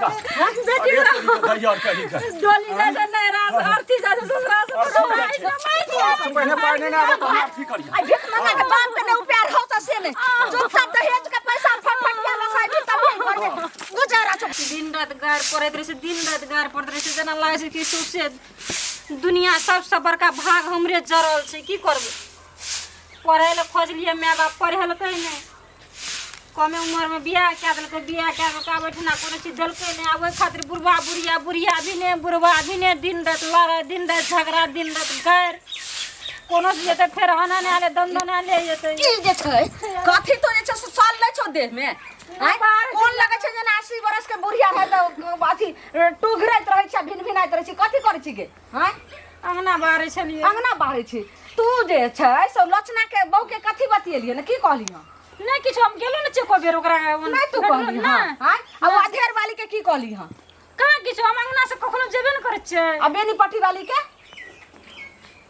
का बेटी अरे तोरी के भैया कही का डोली जा जा नहीं रास अर्थी जा जा ससुरा से अर्थी जाइ छै। आपसे पहले पाइ नहि आबत तऽ हम अर्थी करियै आई भीख मंगा के बाप के नहीं प्यार हो से नहीं चुपचाप दहेज के पैसा फटफट के लसाई भी तब घर में गुजारा छौ दिन रात गार पड़ैत रहै छै, दिन रात गार पड़ैत रहै छै। जेना लागै छै कि सौंसे दुनिया सबसँ बड़का भाग हमरे जरल छै। की करबै, पढ़ै लए खोजलियै, माय बाप पढ़ेलकै नहि, कमे उमरमे बियाह कए देलकै। बियाह कए कऽ आब ओहिठिना कोनो चीज देलकै नहि। आब ओहि खातिर बुढ़बा बुढ़िया, बुढ़िया भी नहि, बुढ़बा भी नहि, दिन राति लड़ाइ, दिन राति झगड़ा, दिन राति गारि। कोनो चीज जेतै फेर हना नहि आले दंदना ले जेतै। ई जे छै कथी तो जे छै से साल नहि छौ देह में आँय? कोन लगै छै जेना 80 बरस के बुढ़िया है तऽ अथी टुघरैत रहै छै, भिन भिनाइत रहै छै। कथी करै छी गे, आँय? अङ्गना बाहरै छलियै। अंगना बाहरै छी। तू जे छै से लचना के बहू के कथी बतियेलियै ने, की कहली हँ? नहि किछु, हम गेलो ने छियै एको बेर ओकरा। नहि तू कहली हँ? आँय? आ ओ अधेर वाली के की कहली हँ? कहाँ किछु, हम अंगना से कखनो जेबे ने करै छियै। आ बेनीपट्टी वाली के?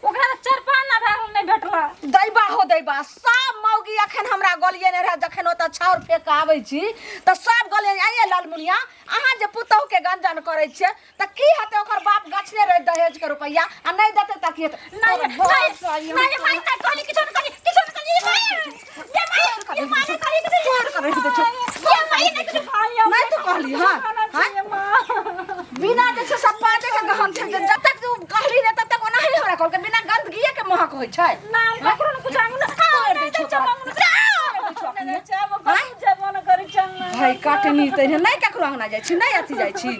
ओकरा तऽ चारि पाँच ना भए गेल, नहि भेटला। दैबा हो दैबा, सब मौगी अखन हमरा गलिए नहि रहे। जखन ओतऽ छाउर फेंक कऽ आबै छी तऽ सब गलिए आइए। लालमुनिया, अहाँ जे पुतहु के गंजन करै छियै तऽ की हेतै? ओकर बाप गछने रहै दहेज के रुपैआ आ नहि देतै तऽ की हेतै? नहीं नहीं नहीं माई, नहीं कहली, किछो नहीं कहली, किछो नहीं कहली। ये माई, ये माई, ये माई नहीं कहली किछो। तोड़ के रखि दै छौ। ये माई नहीं किछो कहली। नहि तू कहली हँ, हँ? बिना जे छै सब पाते के गहन छै। जब तक तू कहली नहि तब तक ओनाही हमरा कहलकै। बिना गंदगिए के महक होइ छै। ना, हम ककरो ने कुछ अंगना तोड़ दै छौ तोरा। भाई काटनी तऽ नहि ककरो अंगना जाइ छी, नहि अथी जाइ छी।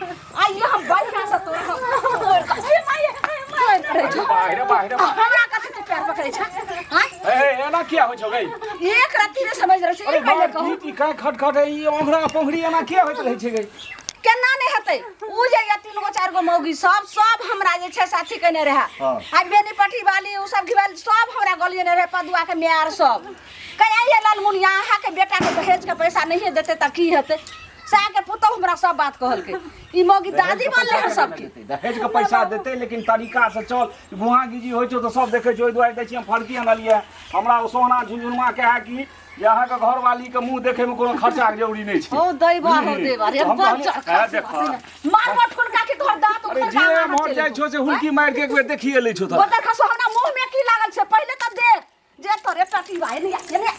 आइए हम बढ़िआँ से तोरा हम तोड़ कऽ तोड़ कऽ रहै छौ। बाहरे बाहरे। हमरा कथी तू पैर पकड़ै छै, आँय? ए, एना किया होइ छौ गई? एक रत्ती नहि समझ रहै छै। अरे ई पहिले बाप कहू। ई काय खट खट है, ई ओंघरा पोंघरी एना किया होइत रहै छै गई? केना नहि हेतै? उ जे ये तीन गो चारि गो मौगी सब सब हमरा जे छै साथी केने रहै। आ बेनीपट्टी वाली उ सब घिवाली सब हमरा गलिए ने रहै। पदुआ के माय आर सब कहे, आइए लालमुनिया, अहाँके बेटाके दहेज के पैसा नहिए देतै तऽ की हेतै? सएह के पुतहु हमरा सब बात कहलकै। ई मौगी दादी बनलै हन सबके। दहेज के पैसा देतै लेकिन तरीका से चल। गुहा गिजी होइ छौ तऽ सब देखै छौ। ओहि दुआरे दै छी हम फड़की अनलियै। हमरा ओ सोहना झुनझुनमा के है कि जे अहाँके घरवाली के मुँह देखै मे कोनो खर्चा के जरूरी नहि छै। हो दैबा, हो दैबा रे। हम बड़ कहलियै, चरखा ए, देखऽ। मार मत ठुनका के तोहर दांत अरे उखड़ जे के मर जाइ छौ से हुलकी मारि के एक बेर देखिए लै छौ तऽ। गोतर खसो, हमरा मुंह में की लागल छै पहिले तऽ देख। जे तोरे टटी बा एने एने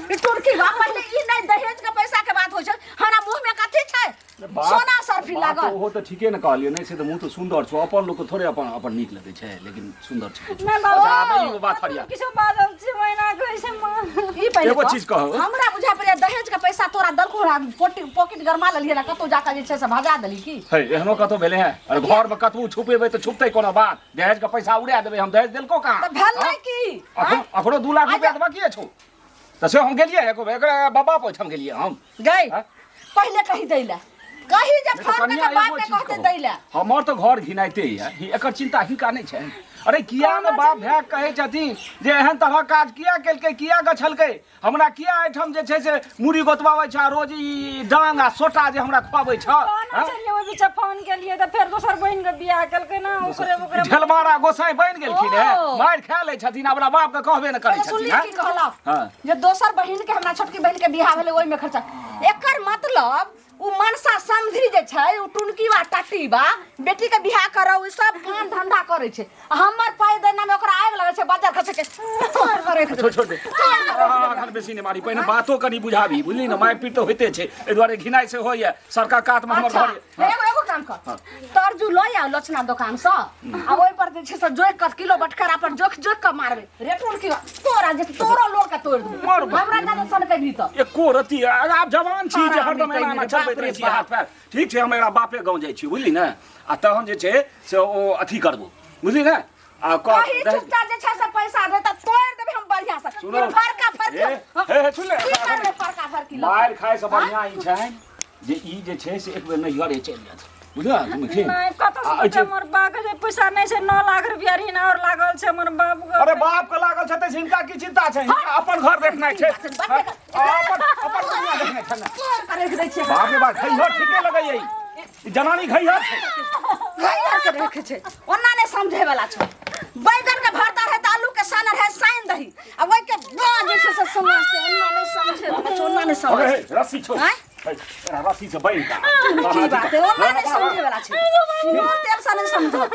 ई टुनकी बा। पहिले ई नहि, दहेज के पैसा के बात होइ छै। हमरा मुंह में कथी छै? सोना सरफी बात लागल। ओहो तऽ ठीके ने कहलियै। नहि से तऽ मुँह तऽ सुन्दर छौ। अपन लोक के थोड़े अपन अपन नीक लगै छै, लेकिन सुन्दर छै किछु। नहि बाबा। अच्छा, आब ई बात फरिया। किछो बाजल छी महिना कहै छै माँ। ई पहिले एगो कह। चीज कहू। हमरा बुझा पड़ै दहेज के पैसा तोरा दलको, हमरा पॉकेट गरमा लेलियै ना, कतौ जाके जे छै से भगा देली की? है, एहनो कतौ भेलै है? अरे घर में कतबो छुपेबै तऽ छुपतै कोनो बात? दहेज के पैसा उड़ा देबै हम? दहेज देलको कहाँ? तऽ भेल नहि की? अखनो अखनो 2 लाख रुपया तऽ बाकिए छौ। तऽ से हम गेलियै एको बेर एकरा बाबा पर हम गेलियै हम? गई। हाँ? पहिले कही दै लए, कही जे नहि तऽ फोन कनिया कऽ बाप एगो के चीज कहते कहू। दै लए। हमर तऽ घर घिनाइते यऽ, एकर चिंता हिनका नहि छै। अरे किया ने बाप भाय कहै छथिन जे एहन तरहक काज किया केलकै, किया गछलकै, हमरा किया एहिठाम जे छै से मूड़ी गोतबाबै छै आ रोज ई डांग आ सोटा जे हमरा खुआबै छ? कहने हाँ? छलियै ओहि बीच फोन केलियै तऽ फेर दोसर बहिन के बियाह केलकै ने, ओकरे ओकरे ढेलमारा गोसाई बनि गेलखिन हे। ओ। मारि खा लै छथिन, अपना बाप के कहबे ने करै पहिले छथिन। सुनली हाँ? की कहलक? हाँ। जे दोसर बहिन के, हमरा छोटकी बहिन के बियाह भेलै, ओहिमे खर्चा। एकर मतलब उ मनसा समझी जे छै, उ टुनकी बा टट्टी बा बेटी के बियाह करौ, ई सब काम धंधा करै छै आ हमर पाइ देना में ओकरा आगि लगै छै। बाजार खसै के तोड़ के राखि छोड़ छोड़ दे। एखन बेसी नहि मारी, पहिने बातो कनि बुझाबी, बुझली ने? मारि पीट तऽ होइते छै, एहि दुआरे घिनाइ से होइए। सड़कक कातमे हमर अच्छा घर यऽ। एगो एगो काम कर, तरजू लऽ आउ लक्षणा दोकान सँ आ ओहि पर जे छै से जोखि कऽ किलो बटखरा पर जोखि जोखि कऽ मारबै रे टुनकी बा। तोरा जे तोरो लोल के तोड़ देबौ। मार बा। हमरा जादे सनकै भी तऽ एको रत्ती आब जवान छी जे हरदम एना एना चलबैत रहै छी बाप रे हाथ पैर। ठीक छै, हम एकरा बापे गाँव जाइ छी, बुझली ने? आ तहन जे छै से ओ अथी करबो, बुझली ने? आ कही चुपचाप जे छै से पैसा दे तऽ तोड़ देबै हम बढ़िया से। सुनो। फरका फरकी। ए, हे, हे, सुन ले। की करबै फरका फरकी लऽ? मारि खाय से बढ़िया ई छै जे ई जे छै से एक बेर नैहरे चलि जायत, बुझल की? नहि, कतऽ आ, से एहि हमर बाप के जे पैसा नहि छै, 9 लाख रुपया ऋण और लागल छै हमर बाप के। अरे बाप के लागल छै तऽ हिनका की चिंता छै? हिनका अपन घर देखनाइ छै। अपन अपन दुनिया देखनाइ छै ने। तोड़ के राखि दै छियै। बाप रे बाप, खैहर ठीके लगैया। ई जनानी खैहर छै। खैहर के रखे छै। ओना नहि समझे वाला छै। बैगन के भरता रहे तऽ आलू के सानर है, साइन दही आ ओहि के जे छै से समझते। ओना नहि समझे वाला छै, ओना नहि अरे समझ हे, रस्सी छोड़। आँय? एकरा रस्सी से बान्हि कऽ की बात है ओना नहि समझे वाला छै नून तेल से नहि समझत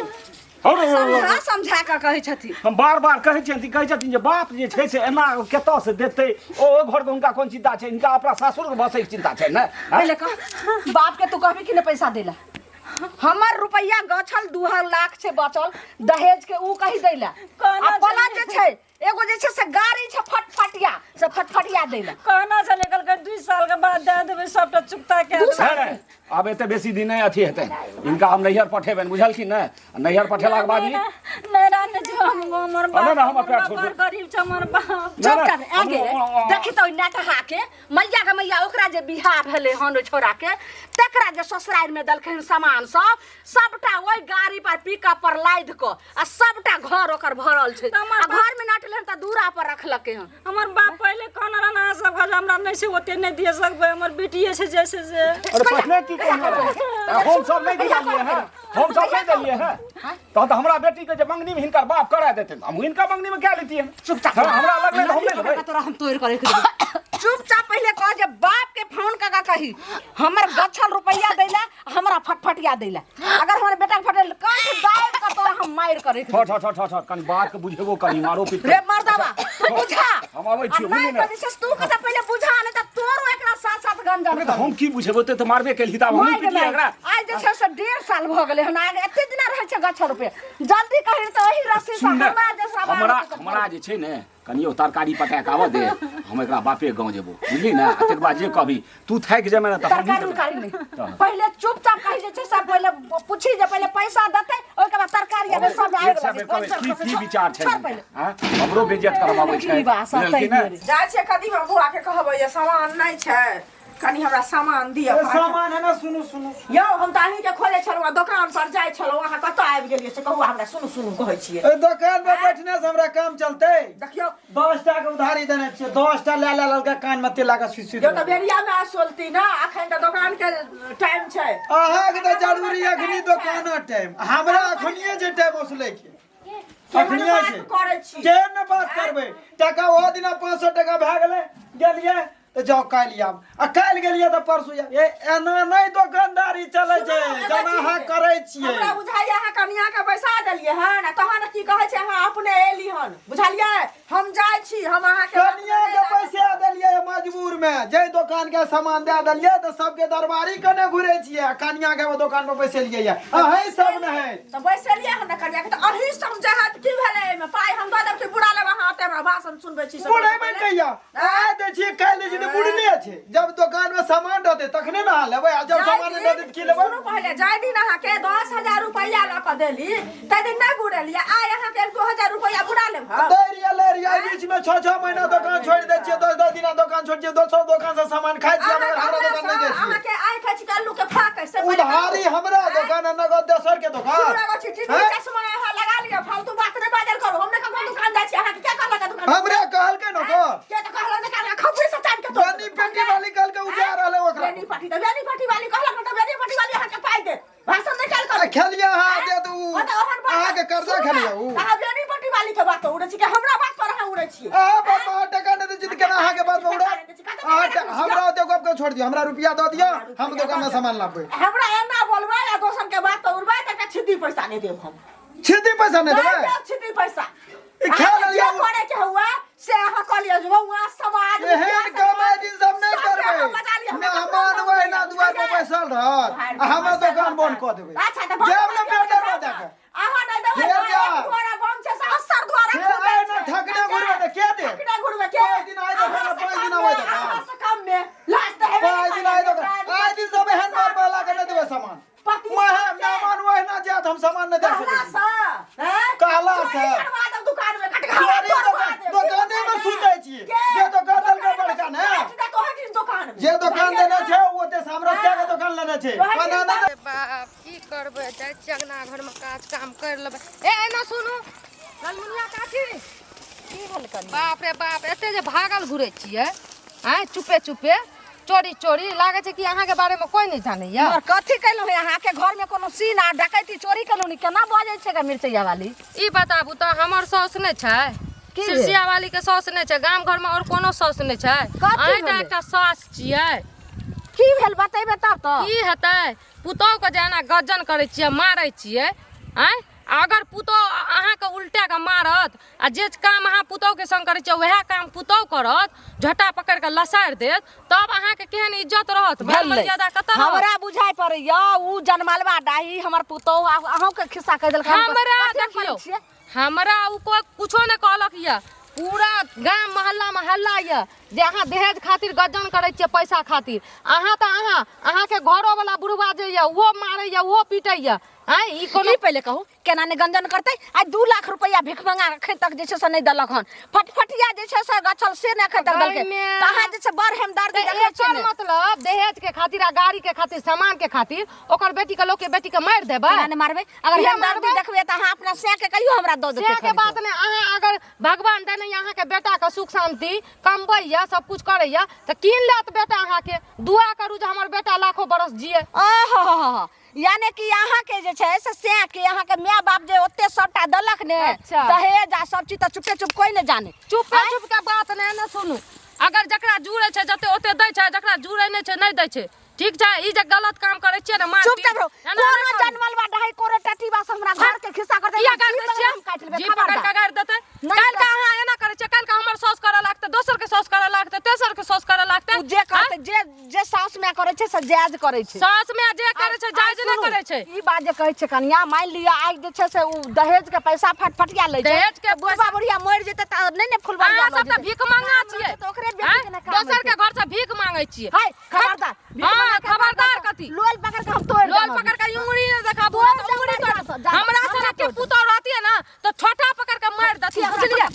समझा समझा कऽ कहै छथिन हम बार बार कहै छियनि कहै छथिन जे बाप जे छै से एना कतऽ से देतै ओ ओहि घरके हुनका कोन चिन्ता छै हिनका अपना सासुरके बसैके चिन्ता छै ने पहिले कह बाप के तू कहबी कि नहि पैसा दैला हमर रुपैआ गछल 2 लाख छै बचल दहेज के ऊ कही दैला कहना आ प्लस जे छै एगो जे छै से गाड़ी छै फटफटिया से फटफटिया दैला कहना छलै कहलकै 2 साल के बाद दए देबै सबटा चुकता कए दू देबै। साल नहि, नहि, आब एते बेसी दिन नहि अथी हेतै हिनका हम नैहर पठेबनि बुझलखिन ने आ नैहर पठेलाके बाद ई नहि रहने छै हम हमर नहि, बाप नहि, हमर हमर पैर बाप छोड़ू। बड़ गरीब छै हमर बाप नहि, चुप नहि, कर आगे देखी तो नेटहा के मैया के मैया ओकरा जे बियाह भेलै हन ओहि छोरा के तकरा जे ससुरारि में देलखिन सामान सब सबटा ओहि गाड़ी पर पिकअप पर लादि कऽ आ सबटा घर ओकर भरल छै हमर आ घर में नटलै हन तऽ दूरा पर रखलकै हन हमर बाप पहिले कहने रहन अहाँ सब जे हमरा नहि छै ओते नहि दिए सकबै हमर बेटिए छै जैसे से अरे पहिने की कहने रहै? हम सब नहि दिलियै हैं हम सब नहि दिलियै हैं तहन तऽ हमरा बेटी के जे मंगनी में हिनकर बाप करा देते हम हिनका मंगनी में क्या लेतियै चुपचाप हाँ, हमरा लगलै तऽ हम नहि लेबै तोरा हम तोड़ कर रख देबै चुपचाप पहिले कह जे बाप के फोन कऽ के कही हमर गछल रुपैया दैला हमरा फटफटिया दैला अगर हमर बेटा के फटल कंठ दाबि कऽ तोरा हम मारि कर रख ठो ठो ठो ठो ठो कनि बात के बुझेबो करी मारो पीट रे मर्दवा तू बुझा हम आबै छियौ, आ नहि बुझली ने? तऽ जे छै से तू कतऽ पहिले बुझा नहि तऽ तोरो एकरा साथ साथ गंजन अरे तऽ हम की बुझेबो ते तऽ मारबे केलही तऽ आब हमहूँ मारि पिटियै एकरा आइ जे छै से 1.5 साल भऽ गेलै हन आइ एते दिना रहै छै गछल रुपैआ जल्दी कही तऽ ओही रस्सी से सुन ने, हमरा जे सामान हमरा हेतै तऽ हमरा जे छै ने कनियो तरकारी पका के आबऽ दे हम एकरा बापे गाँव जेबो बुझली ने आ तकर बाद जे कहबी तू थाकि जेमे ने तऽ हमहूँ तरकारी जेबै। उरकारी नहि तऽ। पहिले चुपचाप कही जे छै से पहिले पूछी जे पहिले पैसा देतै ओहिके बाद तरकारी आबै सब आबि एक सए बेर कहबै, की की विचार छै छोड़ पहिले आँय? हमरो बेइज्जत करबाबै छै की बात सब बुझलखिन ने? तैयारी। जाइ छियै कदीमा बुआ के कहबै जे सामान नहि छै कनि हमरा सामान दिअ ए, सामान है ना सुनू सुनू यौ हम तऽ अहीँके खोजै छलहुँ आ दोकान पर जाइ छलहुँ अहाँ कतऽ आबि गेलियै से कहू हमरा सुनू सुनू कहै छियै ए, दोकान पर बैठने से हमरा काम चलते देखियौ 10 टा के उधारी देने छियै 10 टा ले ले ललका कान में तेल लगा सुति सुति यौ तऽ बेरियामे असोलती ने अखन तऽ दोकानके टाइम छै अहाँके तऽ जरूरी अखनी दोकान टाइम हमरा अखनिए जे टाइम ओसलै के केहन अखनिए बात छै करै छी केहन ने बात करबै टका ओहो दिना 500 टका भए गेलै गेलियै तऽ जाउ काल्हि आब आ काल्हि गेलियै तऽ परसू आब ए एना नहि दोकानदारी चलै छै सुनू, एगो जेना चीज। अहाँ करै छियै हमरा बुझाइए अहाँ कनिया के बैसा देलियै हन आ तहन की कहै छै अहाँ अपने एली हन बुझलियै हम जाइ छी हम अहाँके कनिया के पैसा देलियै मजबूर में जे दोकान के सामान दे देलियै तऽ सबके दरबारी कने घुरे छियै आ कनिया के ओ दोकान पर बैसेलियै ये अहीं सब नहि तऽ बैसेलियै हन ने कनिया के तऽ अहीं सब जहत की भेलै एहिमे पाइ हम दऽ देब कि बुढ़ा लेब अहाँ ओते हमरा भाषण सुनबै छी सब बुढ़ेबै कहिया आइ दै छियै काल्हि दै छियै तऽ बुढ़ने छै जब दोकान में सामान रहतै तखने ने अहाँ लेबै आ जब सामान नहि रहतै तऽ की लेबै सुनू पहिले जाहि दिन अहाँके 10,000 रुपैआ लऽ कऽ देली ताहि दिन नहि बुढ़ेलियै आइ अहाँके 1-2 हजार रुपैआ बुढ़ा लेब हम दै रहियै लै रहियै एहि बीच में 6-6 महीना दोकान छोड़ि दै छियै 10-10 दिना दोकान छोड़ि छियै दोसर दोकान से सामान खाइ छियै मगर हमरा दोकान नहि जाइ छियै अहाँके आइ खाइ छी तऽ अल्लू के फाक से पहिले उधारी हमरा दोकान आ नगद दोसर के दोकान सुनू एगो चीज हैं? चश्मा अहाँ लगा लिअ फालतू बात नहि बाजल करू हम नहि ककरो दुकान जाइ छी अहाँके के कहलक दुकान हमरे कहलकै ने ओकर के तऽ कहलक ने कहलक खपरी से चान के तोड़ बेनी पेटी वाली कहलकै उजा रहलै ओकरा बेनी पट्टी तऽ बेनी पट्टी वाली कहलक ने तऽ बेनी पट्टी वाली अहाँके पाइ देत भाषण नहि कयल आ करू खेलियै अहाँ दे दू ओ तऽ ओहन बात अहाँके कर्जा सुनू ने, खेलियै उ अहाँ बेनी पट्टी वाली के बात उड़ै छी कि हमरा बात पर अहाँ उड़ै छी अहाँ बाप अहाँ टका नहि दै छी तऽ केना अहाँके बात पर उड़ायब? अहाँ हमरा ओते गप के छोड़ दियौ हमरा रुपया दऽ दियौ हम दोकान में सामान लाबबै हमरा एना बोलबै आ दोसर के बात पर उड़बै तऽ एकटा छिद्दी पैसा नहि देब हम छिद्दी पैसा नहि नहि देबै देब छिद्दी पैसा ई खा अहाँके लेलियै जे करे के हुए से अहाँ कऽ लिअ जे बौआ समाज एहन कमाइ दिन सब नहि करबै मेहमान ओहिना दुआर पर बैसल रहत आ हमर दोकान बंद कऽ देबै अच्छा तऽ बंद जायब ने कऽ दियौ, बेटर दऽ कऽ अहाँ नहि देबै फेर तऽ जा। एक द्वारा बंद छै से अस्सर द्वारा फेर खुजल आइ ने छै। ठकने घुरबै तऽ के देत? ठकने घुरबै के? पाँच दिन आइ दोकान, अहाँ से पाँच दिन कम आबै मे, दोकान। अहाँ से कम मे लाज तऽ हेबे पाँच नहि दिन आइ करत। दोकान आइ दिन सब एहन बार बाला के नहि देबै सामान पति महे मेहमान ओहिना जायत हम सामान नहि दऽ कहला सकै छी से हैं? कहला से। चोरी करवा देब दुकान में कटघरा चोरी तोड़वा दोकान देब। दोकाने में सुतै छियै के? जे दोकान देलकै दोकान में बड़का ने सुतै छी तऽ तोहर दिन दोकान में। जे दोकान बुझलियै देने ने? छै ओ ओते सामरथ के दोकान लेने छै तोहर खाना दिन नहि रे बाप की करबै जाइ छियै अङ्गना घरमे काज काम करि लेबै ए एना सुनू ललमुनिया काकी की भेल कनी बाप रे बाप एते जे भागल घुरै छियै आँय चुपे चुपे चोरी चोरी लागै छै कि अहाँके बारेमे कोइ नहि जानैया मगर कथी केलहुँ हे अहाँके घरमे कोनो सीन आ डकैती चोरी केलहुँ नी केना बजै छै गे मिरचैया वाली ई बताबू तऽ हमर साउस नहि छै की भेल? सिरसिया वाली के साउस नहि छै गाम घरमे आओर कोनो साउस नहि छै कथी अहीं टा भेलै? एकटा सास छियै की भेल बतेबे तब तऽ। की हेतै, पुतोहके जे एना गज्जन करै छियै, मारै छियै, आँय, आ अगर पुतोह अहाँके उल्टा के मारत आ जे काम अहाँ पुतोहके संग करै छियै वएह काम पुतोह करत, झोटा पकड़ि कऽ लसारि देत, तब अहाँके केहन इज्जत रहत, मान मर्यादा कतऽ रहत? हमरा बुझाइ पड़ैया उ जनमलबा डाही हमर पुतोह अहूँके खिस्सा कहि देलक। हमरा देखियौ, हमरा उ कोइ कुछो नहि कहलक यऽ। पूरा गाम मोहल्लामे हल्ला यऽ जे अहाँ दहेज खातिर गज्जन करै छियै, पैसा खातिर। अहाँ तऽ अहाँके घरोवला बुढ़वा जे यऽ ओहो मारैया, ओहो पीटैया। आँय, ई कोनो ई पहिले कहू केना ने गंजन करतै? आइ 2 लाख रुपैआ भिख मंगा एखन तक जे छै से नहि देलक हन। फटफटिया जे छै से गछल से नहि एखन तक देलकै। तऽ अहाँ जे छै बड़ हेमदर्दी देखै छियै ने। मतलब दहेज के खातिर आ गाड़ी के खातिर, सामान के खातिर ओकर बेटी के, लोक के बेटी के मारि देबै? केना ने मारबै? अगर हेमदर्दी देखबै तऽ अहाँ अपना सैं के कहियो हमरा दऽ देतै। सैं के बात नहि, अहाँ अगर भगवान देने अहाँके बेटा के सुख शांति कमबैया, सब कुछ करैया, तऽ कीन लेत बेटा अहाँके। दुआ करू जे हमर बेटा लाखो बरस जिए। ओहो, यानी कि अहाँ के जे छै से सैं के अहाँ के my बाप जे ओते सबटा देलक ने दहेज आ सब चीज, तऽ चुपे चुप कोई ने जाने। चुपे चुप के बात ने ने सुनू। अगर जकरा जुड़े छै जते ओते दै छै, जकरा जुड़े नहि छै नहि दै छै। ठीक छै, ई जे गलत काम करै छियै ने, मार चुपचाप रहो। कोनो जनमल बा ढाई कोनो टटीबा से हमरा घर के खिस्सा करतै, किया गारि दै छियै? हम काटि लेबै। जी पकड़ के गारि देतै। काल्हि के अहाँ एना करै छियै, काल्हि के हमर साउस करऽ लागतै, दोसर के साउस करऽ लागतै, तेसर के साउस करऽ लागतै। उ जे करतै, जे जे साउस माय करै छै से जायज करै छै। साउस माय जे करै छै जायज नहि करै छै। ई बात जे कहै छै कनिया, मानि लिअ आइ जे छै से उ दहेज के पैसा फटफटिया लै छै, दहेज के बुढ़बा बुढ़िया मरि जेतै तऽ नहि ने फुलबरिया अहाँ सब तऽ भीख मंगा छियै, तऽ ओकरे बेटी के ने काम दोसर के घर से भीख मांगै छियै। हाय खबरदार, हां खबरदार। कथी लोल पकड़ के हम तोड़ लोल पकड़ के उंगली ने देखाबू, उंगली तोड़। हमरा सने के पुतोह रहती है ना तो छोटा पकड़ के मार देती, बुझलियै?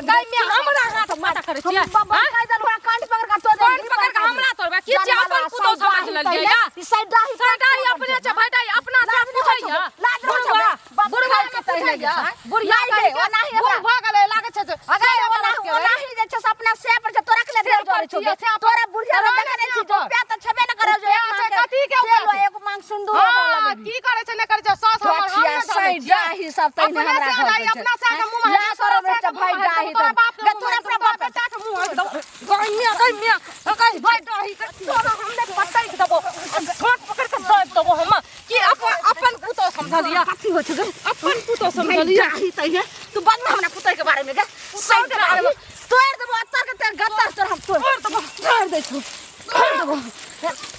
गई में हमरा हाथ माथा करै छियै। कान पकड़ के तोड़, कान पकड़ के हमरा तोड़बै की छियै? अपन पुतोह समझ लेलियै या सैडाही सैडाही अपने छै भाई, अपना से पूछैया बुढ़वा, बुढ़वा के पूछैया, बुढ़िया के ओनाही बुढ़ भऽ गेलै लागै छै। अगर ओनाही जे छै से अपना से पर छै, तोरा के ले जरै छौ तोरा बुढ़िया रे देखै नै छी? रुपया तऽ छेबे नै करै जो एक मांग कथी के तेल, एक मांग सिंदूर। हां, की करै छै नै करै छै सास हमर, हम नै जानै छियै। डाही सब तैने हमरा घर अपने अपना से के मुंह ला तोरा बेटा भाई डाही तोरा बाप के, तोरा अपना बाप बेटा के मुंह हट दो। गइया गइया गइ भाई डाही के तोरा हम नै पटक देबो, ठोक पकड़ के दब देबो हम। कि अपन अपन पुतोह समझलिया? कथी होइ छै गे? अपन पुतोह समझलिया? डाही तैने तू बंद हमरा पुतोह के बारे में गे, सही के बारे में तोड़ देबो अत्तर के तेर गत्तर तोड़, हम तोड़ देबो, तोड़ दै छौ, तोड़ देबो,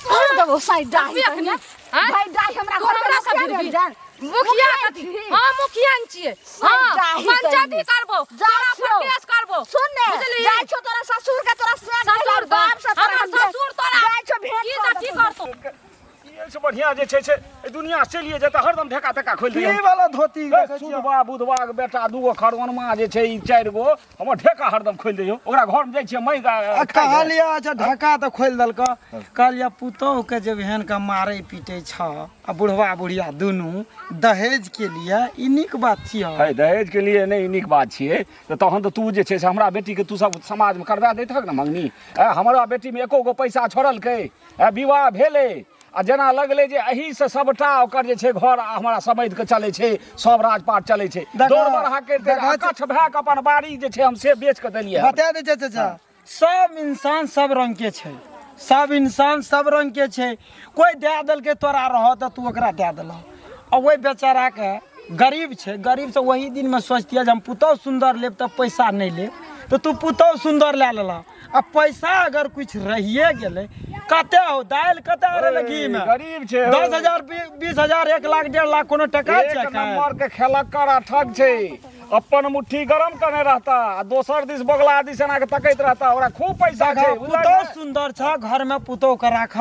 तोड़ देबो। साइ डाही तैने भाई डाही हमरा घर हमरा सब भेल जान मुखिया कथी? हां, मुखिया न छियै। हां, पंचायती करबो, तोरा पर केस करबो। सुन ने, जाइ छौ तोरा ससुर के, तोरा से ससुर बाप से तोरा ससुर तोरा जाइ छौ भेंट की तऽ की करतौ? एहिसँ बढ़िआँ जे छै से एहि दुनिया चलिए जेतै। हरदम ढेका तेका खोलि की दियौ वाला धोती देखै छियै? सुधबा बुधबा के बेटा दूगो खरवनमा जे छै, ई 4 गो हमर ढेका हरदम खोलि दैयौ। ओकरा घरमे जाइ छियै मै आ कहलियै, अच्छा ढका तऽ खोलि देलक। कहलियै पुतोह के जे एहन के मारै पीटै छ आ बुढ़वा बुढ़िया दुनू दहेज के लिए, ई नीक बात छियै? है, दहेज के लिए नहि नीक बात छियै तऽ तहन तऽ तू जे छै से हमरा बेटीके तू सब समाजमे करबा दैतहक ने मंगनी। हमरा बेटीमे एको गो पैसा छोड़लकै? विवाह भेलै आ जेना लगलै जे एहिसँ सबटा ओकर जे छै घर हमरा समझि कऽ चलै छै, सब राजपाट चलै छै। दौड़ बरहा करिते अकछ भए कऽ अपन बाड़ी जे छै हम से बेच कऽ देलियै। बता दै छै चाचा, सब इंसान सब रंग के छै, सब इंसान सब रंग के छै। कोइ दए देलकै तोरा रह तऽ तू ओकरा दए देलह, आ ओहि बेचाराके गरीब छै, गरीब से वही दिनमे सोचतियै जे हम पुतोहु सुन्दर लेब तऽ पैसा नहि लेब, तऽ तू पुतोहु सुन्दर लए लेलह आ पैसा अगर कुछ रहिए गेलै कते हो दालि कते रहलै घी में। गरीब छै, 10,000 20,000 1 लाख 1.5 लाख कोनो टका छै? एक नंबर के खेलक्कर आ ठग छै। अपन मुट्ठी गरम करने रहता आ दोसर दिस बगला दिस एना के तकैत रहता। ओकरा खूब पैसा छै। पुतोहु सुन्दर छ, घर में पुतोहु के राख,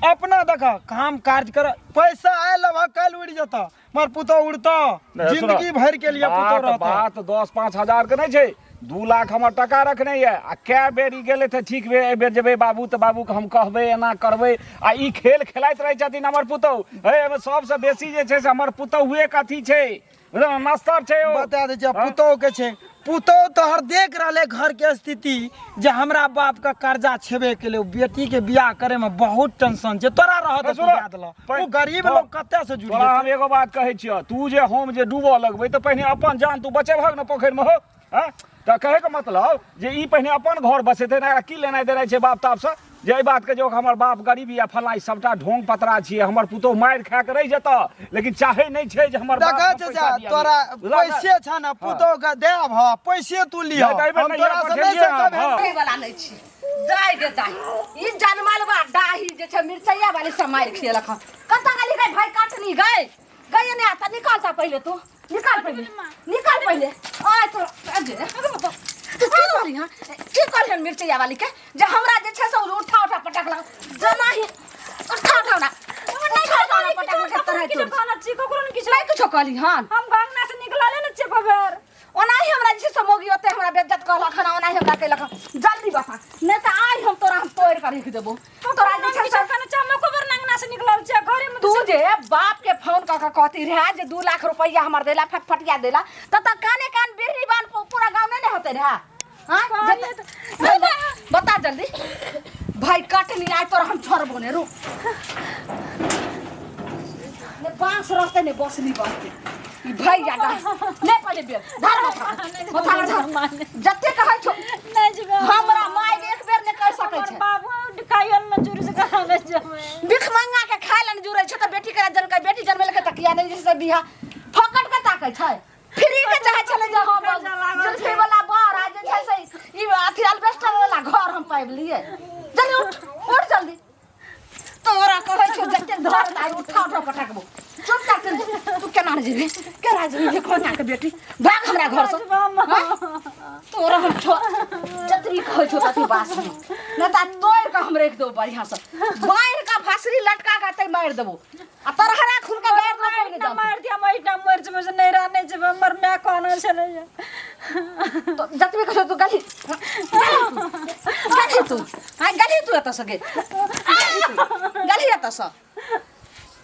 अपना देख काम कार्य कर। पैसा आयल अब काल्हि उड़ि जेतऽ, मगर पुतोहु उड़तऽ जिंदगी भरि के लिए पुतोहु रहतऽ। बात 10-5 हजार के नहि छै, 2 लाख हमर टका रखने यऽ आ कए बेर ई गेलै तऽ ठीक भेल, एहि बेर जेबै बाबू तऽ बाबूके हम कहबै एना करबै आ ई खेल खेलाइत रहै छथिन हमर पुतोहु। हे, एहिमे सबसँ बेसी जे छै से हमर पुतोहुए के अथी छै, नस्तर छै। ओ बता दै छै पुतोहु के छै, पुतोहु तोहर देख रहले घर के स्थिति जे हमरा बाप के कर्जा छेबे केले, बेटी के बियाह करे में बहुत टेंशन छै, तोरा रहत तऽ तू दए देलह। ओ गरीब लोग कते से जुड़ि तोरा हम एगो बात कहै छियह, तू जे हम जे डूबऽ लगबै तऽ पहिने अपन जान तू बचेबहक ने पोखरिमे हो। हँ, तऽ कहैके मतलब जे ई पहिने अपन घर बसेतै ने, एकरा की लेनाइ देनाइ छै बाप तापसँ? जे एहि बातके जे हमर बाप गरीब या फलाँ ई सबटा ढोंग पतरा छियै हमर पुतोह मारि खा के रहि जेतऽ लेकिन चाहै नहि छै जे हमर बाप देखै के छै पैसा जा दिया तोरा बुझलह ने? पैसे छ ने पुतोह के देब ह पैसे तू लिह नहि तऽ एहिबेर हम नहि तोरा से नहि पठेलियै हँ, सकब हँ। खाय वाला नहि छी दाइ गे दाइ ई जनमल बा डाही जे छै मिरचैया वाली सब मारि खियलक हन कतऽ गेली गई भाई काटनी गई गई ने आता निकाल ता पहिले तू निकाल पहिले निकाल पहिले आय तो अजे तू की कहली हँ की कहली हन मिरचैया वाली के जे हमरा जे छै से उठा उठा पटक लग जना ही उठा उठा ना उठा उठा ना पटक लग तरह किछु तोड़ कहने छी ककरो ने किछु नहीं कुछो कहली हन हम अंगना से निकलले ने छियै एको बेर ओनाही हमरा जे छै से मौगी ओते हमरा बेज्जत कहलक हन ओनाही हमरा केलक हन। जल्दी बता नहि तऽ आइ हम तोरा हम तोड़ि कऽ राखि देबो तोरा जे छै से कहने छियै हम एको बेर अंगना से निकलल छियै घरे में तू जे बाप के फोन कऽ के कहती रहे जे 2 लाख रुपैआ हमर देला फटफटिया देला तऽ तऽ काने कान बिरनी बान पूरा गाँव नहि ने होते रहे हाँ बता जल्दी भाई कटनी आइ तोरा हम छोड़बो ने रुक ने बांस रहते ने बसली बनते ई भैया डा ने पहिले बेर धर माथा माथा धर जते कहै छौ नहि जेबै हमरा माय एक बेर ने कहि सकै हमर छै बाबू खाइयो ने जुड़ से कहाँ नहि जेबै भिख मंगा के खाय ला ने जुड़ै छै तऽ बेटी के जन बेटी जनमेलकै तऽ किया नहि जे से बियाह फकट के ताकै छै फ्री के चाहै छलै जे हम कर्जा लागल छै। जुल्फी वाला बर आ जे छै से ई अथी अल्बेस्टर वाला घर हम पाबि लिए जल्दी उठ उठ जल्दी तोरा कहै छौ जतेक धर तार उठा उठा पटकबो चुप कर तू तू केना ने जेबही केना जेबही जे कोना के बेटी भाग हमरा घर से हाँ? तोरा हम छो जतरी कहै छौ ततरी बात सुन नहि तऽ तोड़ि कऽ हम राखि देबो बढ़िआँ से बान्हि कऽ फसरी लटका कऽ तै मारि देबो आ तरहरा खुल कऽ गाड़ि देबो कोइ नहि जानतै। मारि दिया हम एहिठाम मरि जेबै से नैहरा नहि जेबै हमर माय कहने छलै तो जतबे कहै तू गली गली तू हाँ गली तू एतऽ से गे गली एतऽ से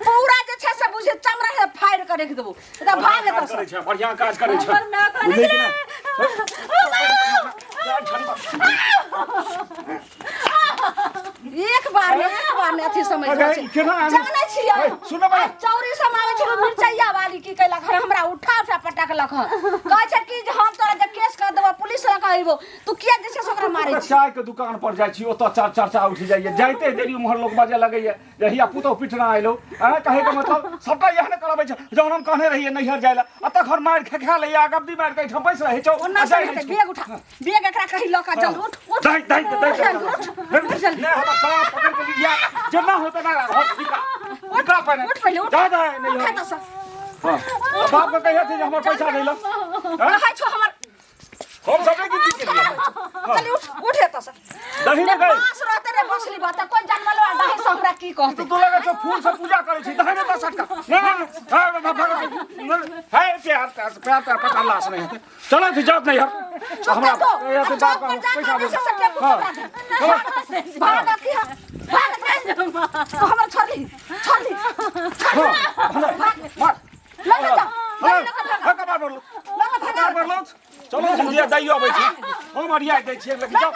पूरा जे छै से बुझे चमड़ा से फाड़ि कऽ राखि देबो तऽ भाग एतऽ से करै छै बढ़िआँ काज करै छै हमर माय कहने बुझलियै कि छलै नहि? एक बार ने अथी समझ अरे, केना आने? जानै छियै ए, सुनऽ बा। आ चौरी सब आबै छै मिरचैया वाली की कैलक हन हमरा उठा उठा पटकलक हन कहै छै कि जे हम तोरा जे केस कर देबो पुलिस लग अइबो तू किया जे छै से ओकरा मारै छी चाय के दुकान पर जाइ छी ओतऽ चर चर्चा उठि जाइए जाइते देरी उम्हर लोक बाजऽ लगैए जे हिया पुतोह पिटना अयलौ आँय कहै के मतलब सबटा इएह ने करबै छै जहन हम कहने रहियै नैहर जाइ लए आ तखन मारि खा खा लैए आ गब्दी मारि कऽ एहिठाम बैस रहै छौ ओना आ से जाइ हेतै नहि छौ। बैग उठा बैग एकरा कही लऽ कऽ जल्दी उठ उठ दाइ दाइ दाइ उठ जल्दी उठ उठ जल्दी नहि हमरा बाप पकड़ के लिया जेना होतै ना हट निका निका पहिने उठ पहिले उठ जा जा नहि उठ एतऽ से हाँ बाप के कहिया थे जे हमर पैसा नहीं लो कहै छौ हमर हम सबे गिनती केलियै चल उठ उठ एतऽ से दही ने ने गई बाँस रहते रे बसली बात कोई जानवर डाही से हमरा की कहते तू लगे छौ फूल से पूजा करै छी दही ने दस सटका नहीं नहीं है प्यार प्यार प्यार प्यार पता लाश नहीं हेतै चलो तू जात नहीं यार चुप हमरा कर दो यहाँ से चौक बाप पर का जा पैसा कर दे से टेम्पू हाँ। पकड़ा दे भाग की हम भाग तो हमर छोड़ ली छोड़ ली छोड़ ली भाग मार लगे जा हाँ लगे भाग हाँ कबार बोलो लगे भाग कबार बोलो चलो हम दिया दैयो अबै छी हम अरिया दै छियै लेकिन जाओ।